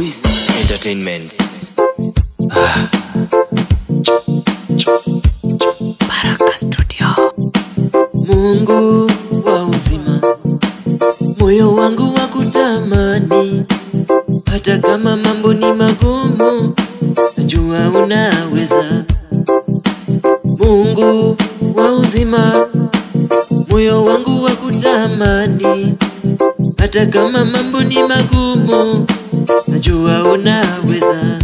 Voice Entertainments. Baraka Studio. Mungu wa uzima, moyo wangu wa kutamani, hata kama mambo ni magumu, najua unaweza. Mungu wa uzima, moyo wangu wa kutamani, hata kama mambo ni magumu, najua unaweza.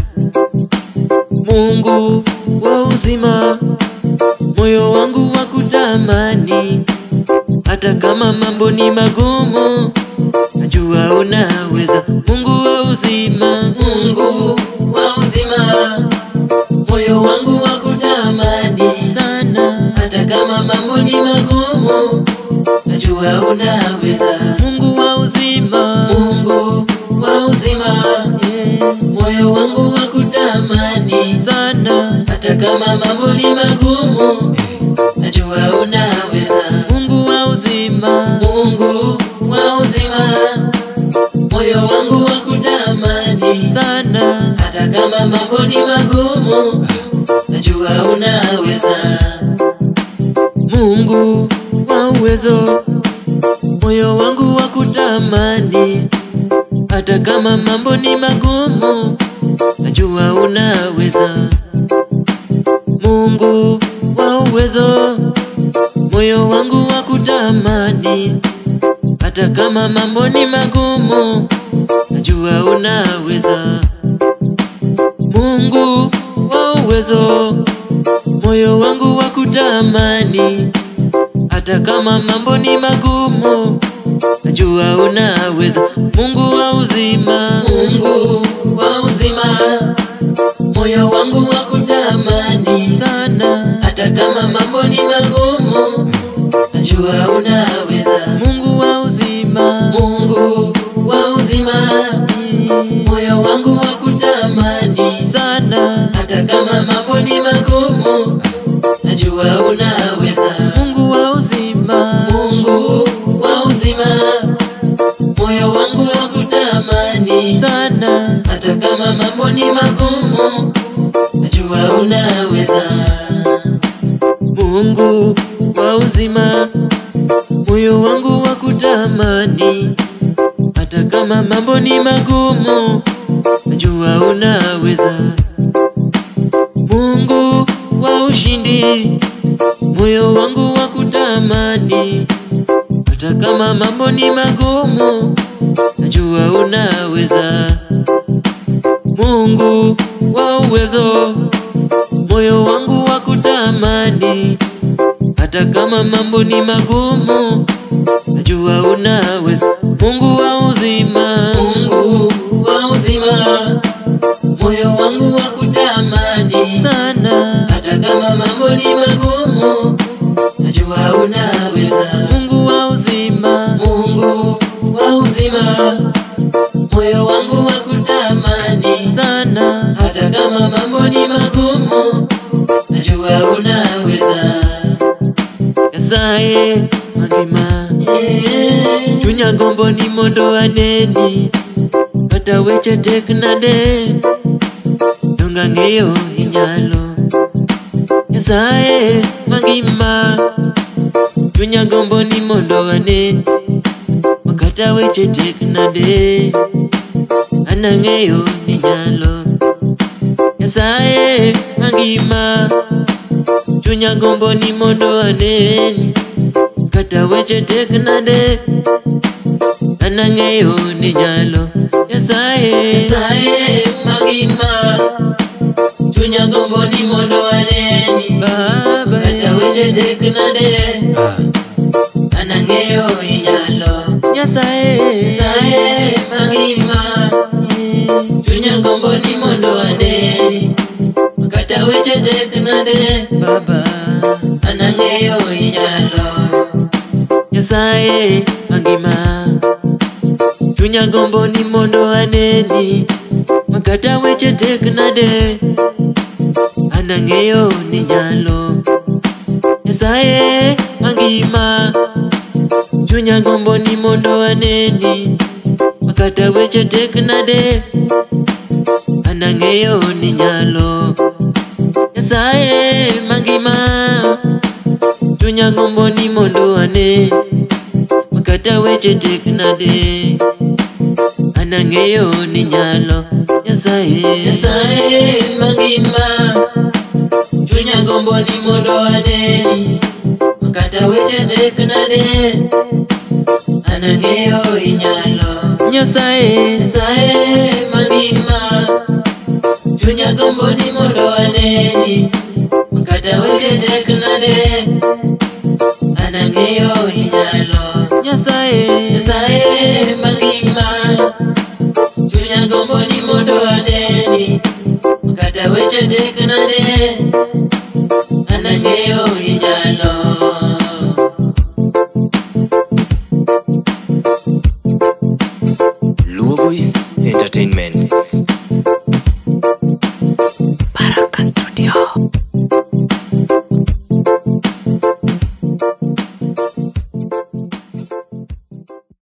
Mungu wa uzima, moyo wangu wa kutamani, hata kama mambo ni magumu, najua unaweza. Mungu wa uzima, Mungu wa uzima, moyo wangu wa kutamani sana, hata kama mambo ni magumu, najua unaweza. Mungu wa uzima, Mungu wa uzima, moyo wangu wa kutamani sana, hata kama mambo ni magumu, najua unaweza. Mungu wa uzima, Mungu wa uzima, moyo wangu wa kutamani sana, hata kama mambo ni magumu, najua unaweza. Mungu wa uwezo, moyo wangu wa kutamani, hata kama mambo ni magumu, najua unaweza. Mungu wa uwezo, moyo wangu wa kutamani, hata kama mambo ni magumu, najua unaweza. Mungu wa uwezo, moyo wangu wa kutamani, hata kama mambo ni magumu, najua unaweza. Mungu wa uzima, Mungu wa uzima, moyo wangu wa kutamani sana, hata kama mambo ni magumu, najua unaweza. Mungu wa uzima, Mungu wa uzima, moyo wangu wa kutamani sana, hata kama mambo ni magumu, najua unaweza. Mungu wa uzima, Mungu wa uzima, moyo wangu wa kutamani sana, hata kama mambo ni magumu, najua unaweza. Mungu wa uzima, moyo wangu wa kutamani, hata kama mambo ni magumu, najua unaweza. Mungu wa ushindi, moyo wangu wa kutamani, hata kama mambo ni magumu, najua unaweza. Mungu wa uwezo, moyo wangu wa kutamani, hata kama mambo ni magumu, najua unaweza. Mungu wa uzima, Mungu wa uzima, moyo wangu wa kutamani sana, hata kama mambo ni magumu, najua unaweza. Mungu wa uzima, Mungu wa uzima, moyo wangu wa kutamani sana, hata kama mambo ni magumu, najua unaweza. Nyasaye mangima, chunya gombo ni mondo aneni, kata weche tek nade, donga ng'eyo inyalo. Nyasaye mangima, chunya gombo ni mondo aneni, kata weche tek nade, an ang'eyo ni nyalo. Nyasaye mangima, chunya gombo ni mondo aneni, kata weche tek nade, an ang'eyo ni nyalo. Nyasaye, Nyasaye mangima, chunya gombo ni mondo aneni, Baba, kata weche tek nade, an ang'eyo inyalo. Nyasaye, Nyasaye mangima, chunya gombo ni mondo aneni, kata weche tek nade, Baba, an ang'eyo inyalo. Nyasaye mangima, chunya gombo ni mondo aneni, makata weche tek nade, an ang'eyo ni nyalo. Nyasaye mangima, chunya gombo ni mondo aneni, Makata weche tek nade, an ang'eyo ni nyalo. Nyasaye mangima, chunya gombo ni mondo ane. Makata weche tek nade, an ang'eyo ni nyalo. Nyasaye, Nyasaye mangima, chunya gombo ni mondo aneni. Makata weche tek nade, an ang'eyo inyalo. Nyasaye, Nyasaye mangima, chunya gombo ni mondo aneni. Makata weche tek nade, an ang'eyo inyalo. Nyasaye, Nyasaye mangima, chunya gombo ni mondo aneni. Kata weche tek nade, an ang'eyo inyalo. Luo Voice Entertainments.